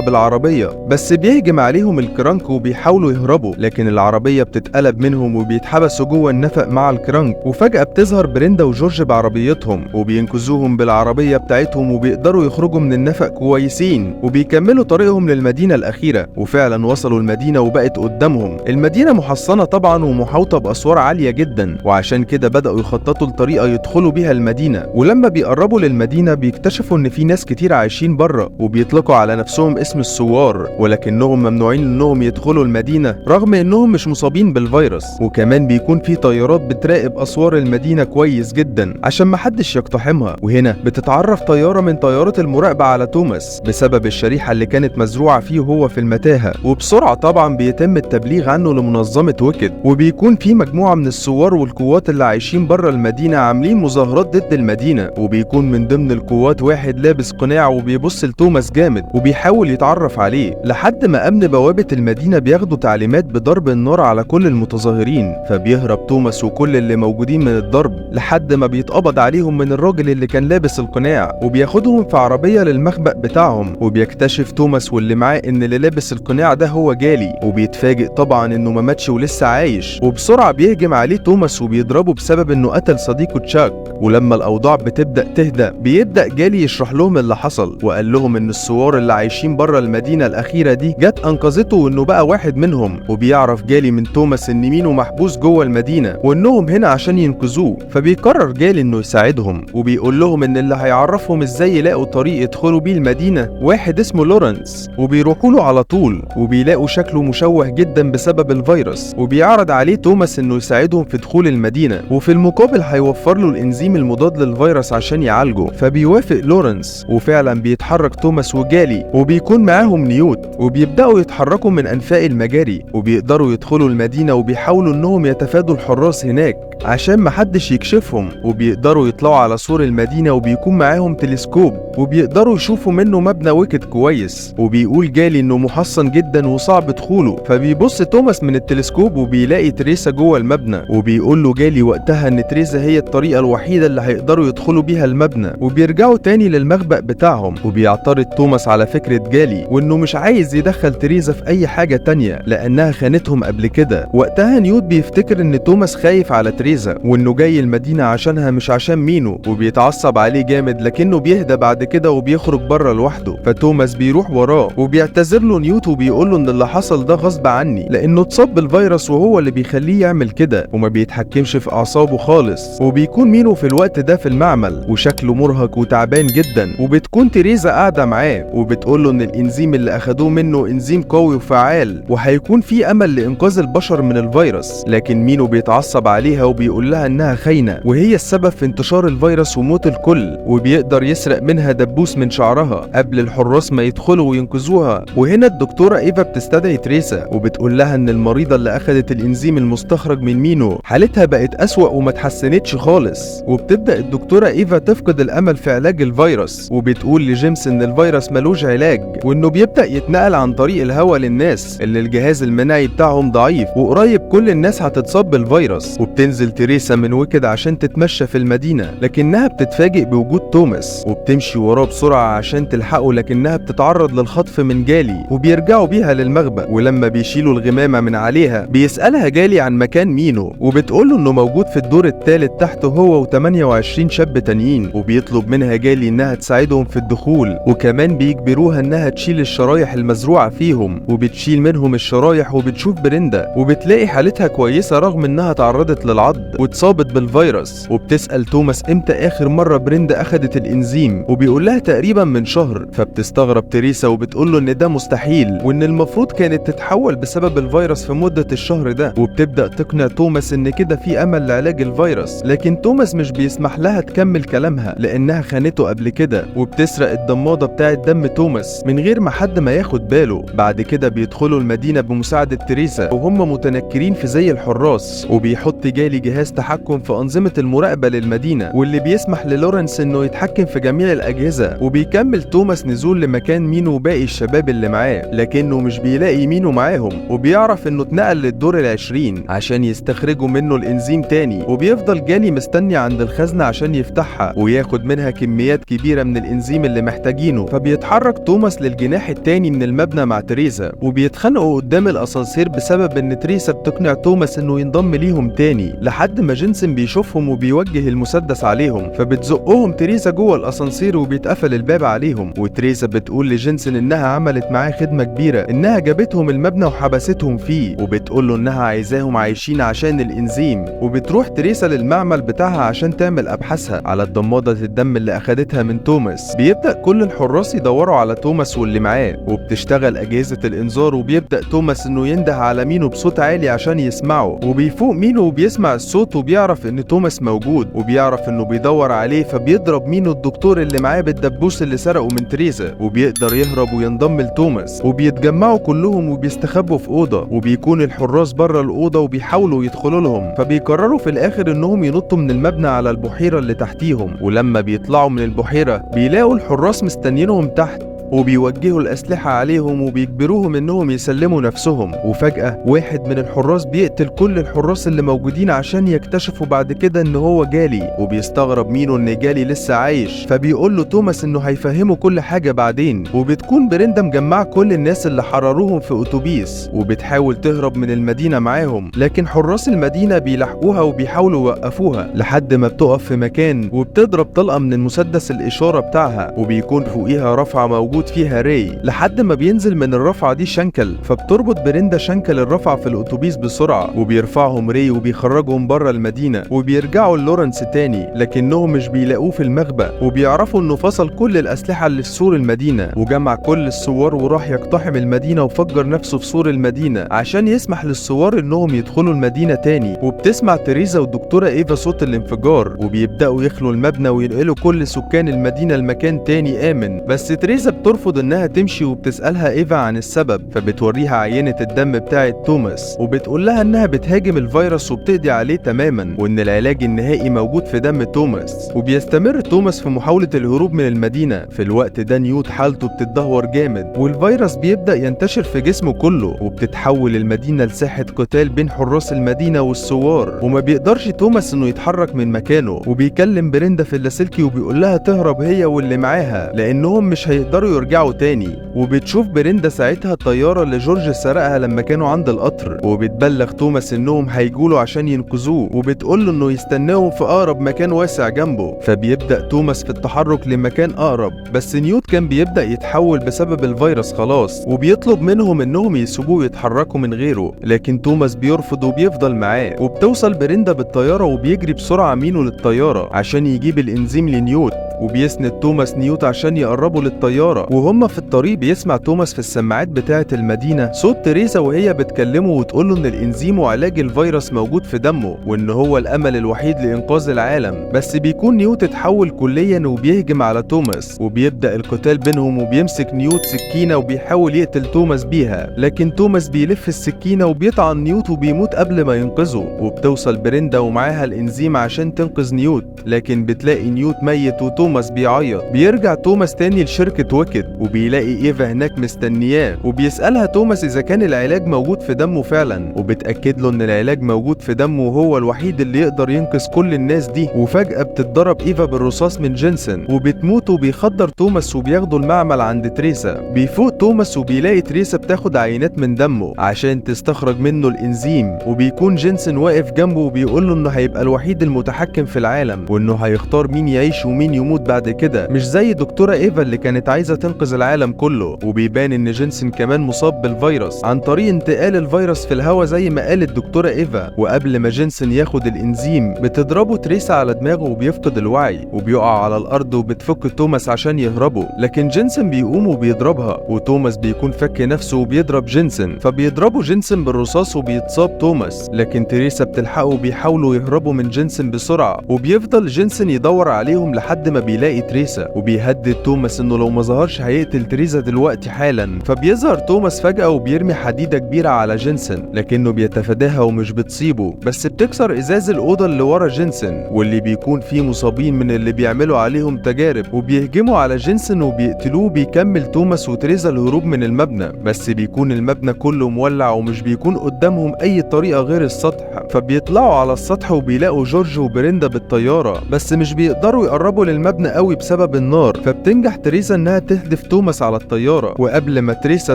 بالعربية، بس بيهجم عليهم الكرانك وبيحاولوا يهربوا، لكن العربية بتتقلب منهم وبيتحبسوا جوه النفق مع الكرانك. وفجأة بتظهر بريندا وجورج بعربيتهم وبينقذوهم بالعربية بتاعتهم وبيقدروا يخرجوا من النفق كويسين، وبيكملوا طريقهم للمدينة الأخيرة. وفعلا وصلوا المدينة وبقت قدامهم. المدينة محصنة طبعا ومحاوطة بأسوار عالية جدا، وعشان كده بدأوا يخططوا لطريقة يدخلوا بيها المدينة. ولما بيقربوا للمدينة بيكتشفوا إن في ناس كتير عايشين بره وبيطلقوا على نفسهم اسم الثوار، ولكنهم ممنوعين إنهم يدخلوا المدينة رغم إنهم مش مصابين بالفيروس. وكمان بيكون في طيارات بتراقب أسوار المدينة كويس جدا عشان محدش يقتحمها. وهنا بتتعرف طيارة من طيارات المراقبة على توماس بسبب الشريحة اللي كانت مزروعة فيه وهو في المتاهة، وبسرعة طبعا بيتم التبليغ عنه لمنظمة ويكت. وبيكون في مجموعة من الثوار والقوات اللي عايشين بره المدينة عاملين مظاهرات ضد المدينة، وبيكون من ضمن القوات واحد لابس قناع وبيبص لتوماس جامد وبيحاول يتعرف عليه، لحد ما أمن بوابة المدينة بياخدوا تعليمات بضرب النار على كل المتظاهرين. فبيهرب توماس وكل اللي موجودين من الضرب لحد ما بيتقبض عليهم من الراجل اللي كان لابس القناع، وبياخدهم في عربية للمخبأ بتاعهم. وبيكتشف توماس واللي معاه ان اللي لابس القناع ده هو جالي، وبيتفاجئ طبعا انه ما ماتش ولسه عايش. وبسرعة بيهجم عليه توماس وبيضربه بسبب انه قتل صديقه تشاك. ولما الاوضاع بتبدأ تهدى بيبدأ جالي يشرح لهم اللي حصل، وقال لهم ان الثوار اللي عايشين بره المدينة الأخيرة دي جت انقذته وانه بقى واحد منهم. وبيعرف جالي من توماس ان مينو محبوس جوه المدينة وانهم هنا عشان ينقذوه، فبيقرر جالي انه يساعدهم، وبيقول لهم ان اللي هيعرفهم ازاي يلاقوا طريق يدخلوا بيه المدينة واحد اسمه لورنس، وبيروحوا له على طول وبيلاقوا شكله مشوه جدا بسبب الفيروس. وبيعرض عليه توماس انه يساعدهم في دخول المدينة، وفي المقابل هيوفر له الانزيم المضاد للفيروس عشان يعالجه، فبيوافق لورنس. وفعلا بيتحرك توماس وجالي وبيكون معاهم نيوت، وبيبداوا يتحركوا من انفاق المجاري وبيقدروا يدخلوا المدينة، وبيحاولوا انهم يتفادوا الحراس هناك عشان محدش يكشفهم. وبيقدروا يطلعوا على سور المدينة وبيكون معاهم تلسكوب وبيقدروا يشوفوا منه مبنى ويكت كويس. وبيقول جالي انه محصن جدا وصعب دخوله، فبيبص توماس من التلسكوب وبيلاقي تريسا جوه المبنى، وبيقول له جالي وقتها ان تريسا هي الطريقة الوحيدة اللي هيقدروا يدخلوا بيها المبنى. وبيرجعوا تاني للمخبأ بتاعهم، وبيعترض توماس على فكرة جالي وانه مش عايز يدخل تريزا في اي حاجة تانية لانها خانتهم قبل كده. وقتها نيوت بيفتكر ان توماس خايف على تريزا وانه جاي المدينة عشانها مش عشان مينو، وبيتعصب عليه جامد، لكنه بيهدى بعد كده وبيخرج بره لوحده. فتوماس بيروح وراه وبيعتذر له نيوت وبيقول له ان اللي حصل ده غصب عني لانه اتصاب بالفيروس وهو اللي بيخليه يعمل كده وما بيتحكمش في اعصابه خالص. وبيكون مينو في الوقت ده في المعمل وشكله مرهق وتعبان جدا، وبتكون تريزا قاعدة معاه وبتقول له ان الانزيم اللي اخدوه منه انزيم قوي وفعال وهيكون في امل لانقاذ البشر من الفيروس. لكن مينو بيتعصب عليها وبيقول وبيقول لها انها خاينة وهي السبب في انتشار الفيروس وموت الكل، وبيقدر يسرق منها دبوس من شعرها قبل الحراس ما يدخلوا وينقذوها. وهنا الدكتورة ايفا بتستدعي تريسا وبتقول لها ان المريضة اللي اخذت الانزيم المستخرج من مينو حالتها بقت اسوأ وما تحسنتش خالص. وبتبدأ الدكتورة ايفا تفقد الامل في علاج الفيروس، وبتقول لجيمس ان الفيروس ملوش علاج وانه بيبدأ يتنقل عن طريق الهواء للناس اللي الجهاز المناعي بتاعهم ضعيف، وقريب كل الناس هتتصاب بالفيروس. وبتنزل تريسا من ويكد عشان تتمشى في المدينة، لكنها بتتفاجئ بوجود توماس وبتمشي وراه بسرعة عشان تلحقه، لكنها بتتعرض للخطف من جالي وبيرجعوا بيها للمخبأ. ولما بيشيلوا الغمامة من عليها بيسألها جالي عن مكان مينو، وبتقوله انه موجود في الدور الثالث تحته هو و28 شاب تانيين، وبيطلب منها جالي انها تساعدهم في الدخول، وكمان بيجبروها انها تشيل الشرايح المزروعة فيهم، وبتشيل منهم الشرايح وبتشوف بريندا وبتلاقي حالتها كويسة رغم انها تعرضت للعض واتصابت بالفيروس. وبتسأل توماس امتى اخر مرة بريندا اخدت الانزيم، وبيقول لها تقريبا من شهر. فبتستغرب تريسا وبتقول له ان ده مستحيل وان المفروض كانت تتحول بسبب الفيروس في مدة الشهر ده. وبتبدأ تقنع توماس ان كده في امل لعلاج الفيروس، لكن توماس مش بيسمح لها تكمل كلامها لانها خانته قبل كده، وبتسرق الضمادة بتاعة دم توماس من غير ما حد ما ياخد باله. بعد كده بيدخلوا المدينة بمساعدة تريسا وهم متنكرين في زي الحراس، وبيحط جالي جهاز تحكم في أنظمة المراقبة للمدينة واللي بيسمح للورنس انه يتحكم في جميع الأجهزة. وبيكمل توماس نزول لمكان مينو وباقي الشباب اللي معاه، لكنه مش بيلاقي مينو معاهم، وبيعرف انه اتنقل للدور 20 عشان يستخرجوا منه الانزيم تاني. وبيفضل جالي مستني عند الخزنة عشان يفتحها وياخد منها كميات كبيرة من الانزيم اللي محتاجينه. فبيتحرك توماس للجناح التاني من المبنى مع تريزا، وبيتخانقوا قدام الاسانسير بسبب ان تريسا بتقنع توماس انه ينضم ليهم تاني، لحد ما جينسون بيشوفهم وبيوجه المسدس عليهم، فبتزقهم تريسا جوه الاسانسير وبيتقفل الباب عليهم. وتريسا بتقول لجينسون انها عملت معاه خدمة كبيرة، انها جابتهم المبنى وحبستهم فيه، وبتقول له انها عايزاهم عايشين عشان الانزيم. وبتروح تريسا للمعمل بتاعها عشان تعمل ابحاثها على الضمادة الدم اللي اخدتها من توماس. بيبدأ كل الحراس يدوروا على توماس واللي معاه، وبتشتغل اجهزة الانذار، وبيبدأ توماس انه ينده على مينو بصوت عالي عشان يسمعه. وبيفوق مينو وبيسمع الصوت وبيعرف ان توماس موجود، وبيعرف انه بيدور عليه، فبيضرب مينو الدكتور اللي معاه بالدبوس اللي سرقه من تريزا، وبيقدر يهرب وينضم لتوماس. وبيتجمعوا كلهم وبيستخبوا في اوضه، وبيكون الحراس بره الاوضه وبيحاولوا يدخلوا لهم، فبيقرروا في الاخر انهم ينطوا من المبنى على البحيره اللي تحتيهم. ولما بيطلعوا من البحيره بيلاقوا الحراس مستنيينهم تحت، وبيوجهوا الأسلحة عليهم وبيجبروهم إنهم يسلموا نفسهم. وفجأة واحد من الحراس بيقتل كل الحراس اللي موجودين عشان يكتشفوا بعد كده إن هو جالي. وبيستغرب مينو إن جالي لسه عايش، فبيقول له توماس إنه هيفهمه كل حاجة بعدين. وبتكون بريندا مجمعة كل الناس اللي حرروهم في أتوبيس، وبتحاول تهرب من المدينة معاهم، لكن حراس المدينة بيلاحقوها وبيحاولوا يوقفوها لحد ما بتقف في مكان وبتضرب طلقة من المسدس الإشارة بتاعها، وبيكون فوقيها رفعة موجود فيها ري، لحد ما بينزل من الرفعة دي شنكل، فبتربط بريندا شنكل الرفعة في الأتوبيس بسرعة، وبيرفعهم ري وبيخرجهم بره المدينة، وبيرجعوا لورنس تاني، لكنهم مش بيلاقوه في المخبأ، وبيعرفوا انه فصل كل الأسلحة اللي في سور المدينة وجمع كل الثوار وراح يقتحم المدينة وفجر نفسه في سور المدينة عشان يسمح للثوار انهم يدخلوا المدينة تاني. وبتسمع تريزا والدكتورة ايفا صوت الانفجار، وبيبدأوا يخلوا المبنى وينقلوا كل سكان المدينة لمكان تاني آمن، بس تريزا بترفض انها تمشي وبتسألها ايفا عن السبب، فبتوريها عينة الدم بتاعة توماس وبتقول لها انها بتهاجم الفيروس وبتقضي عليه تماما، وان العلاج النهائي موجود في دم توماس. وبيستمر توماس في محاولة الهروب من المدينة. في الوقت ده نيوت حالته بتتدهور جامد، والفيروس بيبدأ ينتشر في جسمه كله، وبتتحول المدينة لساحة قتال بين حراس المدينة والثوار، وما بيقدرش توماس انه يتحرك من مكانه. وبيكلم بريندا في اللاسلكي وبيقول لها تهرب هي واللي معاها لانهم مش هيقدروا يرجعوا تاني. وبتشوف بريندا ساعتها الطيارة اللي جورج سرقها لما كانوا عند القطر، وبتبلغ توماس انهم هيجولوا عشان ينقذوه، وبتقول له انه يستناهم في اقرب مكان واسع جنبه. فبيبدأ توماس في التحرك لمكان اقرب، بس نيوت كان بيبدأ يتحول بسبب الفيروس خلاص، وبيطلب منهم انهم يسيبوه يتحركوا من غيره، لكن توماس بيرفض وبيفضل معاه. وبتوصل بريندا بالطيارة وبيجري بسرعة مينو للطيارة عشان يجيب الانزيم لنيوت. وبيسند توماس نيوت عشان يقربوا للطيارة. وهم في الطريق بيسمع توماس في السماعات بتاعة المدينة صوت تريزا وهي بتكلمه وتقوله ان الانزيم وعلاج الفيروس موجود في دمه وان هو الامل الوحيد لانقاذ العالم. بس بيكون نيوت اتحول كليا وبيهجم على توماس، وبيبدأ القتال بينهم، وبيمسك نيوت سكينة وبيحاول يقتل توماس بيها، لكن توماس بيلف السكينة وبيطعن نيوت وبيموت قبل ما ينقذه. وبتوصل بريندا ومعاها الانزيم عشان تنقذ نيوت، لكن بتلاقي نيوت ميت وتوماس بيعيط. بيرجع توماس تاني لشركة ويكد وبيلاقي ايفا هناك مستنياه، وبيسألها توماس اذا كان العلاج موجود في دمه فعلا، وبتأكد له ان العلاج موجود في دمه وهو الوحيد اللي يقدر ينقذ كل الناس دي. وفجأة بتتضرب ايفا بالرصاص من جينسون وبتموت، وبيخدر توماس وبياخده المعمل عند تريسا. بيفوق توماس وبيلاقي تريسا بتاخد عينات من دمه عشان تستخرج منه الانزيم، وبيكون جينسون واقف جنبه وبيقول له انه هيبقى الوحيد المتحكم في العالم وانه هيختار مين يعيش ومين يموت بعد كده، مش زي دكتورة ايفا اللي كانت عايزة تنقذ العالم كله. وبيبان ان جينسون كمان مصاب بالفيروس عن طريق انتقال الفيروس في الهواء زي ما قالت دكتورة ايفا. وقبل ما جينسون ياخد الانزيم بتضربه تريسا على دماغه وبيفقد الوعي وبيقع على الارض، وبتفك توماس عشان يهربوا، لكن جينسون بيقوم وبيضربها، وتوماس بيكون فك نفسه وبيضرب جينسون، فبيضربه جينسون بالرصاص وبيتصاب توماس، لكن تريسا بتلحقه وبيحاولوا يهربوا من جينسون بسرعة. وبيفضل جينسون يدور عليهم لحد ما بيلاقي تريسا، وبيهدد توماس انه لو ما ظهرش هيقتل تريسا دلوقتي حالا. فبيظهر توماس فجأة وبيرمي حديدة كبيرة على جينسون، لكنه بيتفاداها ومش بتصيبه، بس بتكسر ازاز الأوضة اللي ورا جينسون واللي بيكون فيه مصابين من اللي بيعملوا عليهم تجارب، وبيهجموا على جينسون وبيقتلوه. بيكمل توماس وتريزا الهروب من المبنى، بس بيكون المبنى كله مولع ومش بيكون قدامهم اي طريقة غير السطح. فبيطلعوا على السطح وبيلاقوا جورج وبريندا بالطيارة، بس مش بيقدروا يقربوا للمبنى قوي بسبب النار. فبتنجح تريزا انها تهدف توماس على الطيارة، وقبل ما تريسا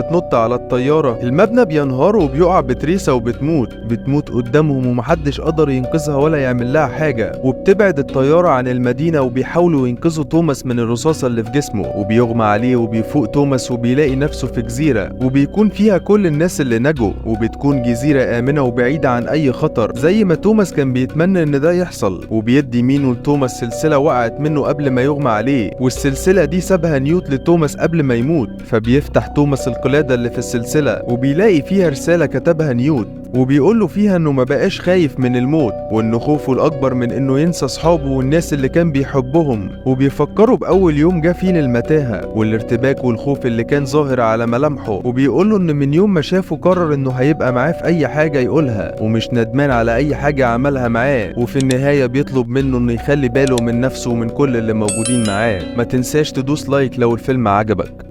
تنط على الطيارة المبنى بينهار وبيقع بتريسا وبتموت، بتموت قدامهم ومحدش قدر ينقذها ولا يعمل لها حاجة. وبتبعد الطيارة عن المدينة وبيحاولوا ينقذوا توماس من الرصاصة اللي في جسمه، وبيغمى عليه. وبيفوق توماس وبيلاقي نفسه في جزيرة وبيكون فيها كل الناس اللي نجوا، وبتكون جزيرة آمنة وبعيدة عن أي خطر زي ما توماس كان بيتمنى إن ده يحصل. وبيدي مينو لتوماس سلسلة وقعت منه قبل ما يغمى عليه، والسلسلة دي سابها نيوت لتوماس قبل ما يموت. فبيفتح توماس القلادة اللي في السلسلة وبيلاقي فيها رسالة كتبها نيوت، وبيقول له فيها انه ما بقاش خايف من الموت، وانه خوفه الاكبر من انه ينسى اصحابه والناس اللي كان بيحبهم. وبيفكروا باول يوم جه فيه للمتاهة والارتباك والخوف اللي كان ظاهر على ملامحه، وبيقول له ان من يوم ما شافه قرر انه هيبقى معاه في اي حاجة يقولها ومش ندمان على اي حاجة عملها معاه. وفي النهاية بيطلب منه انه يخلي باله من نفسه ومن كل اللي موجودين معاه. ما تنساش تدوس like لو الفيلم عجبك.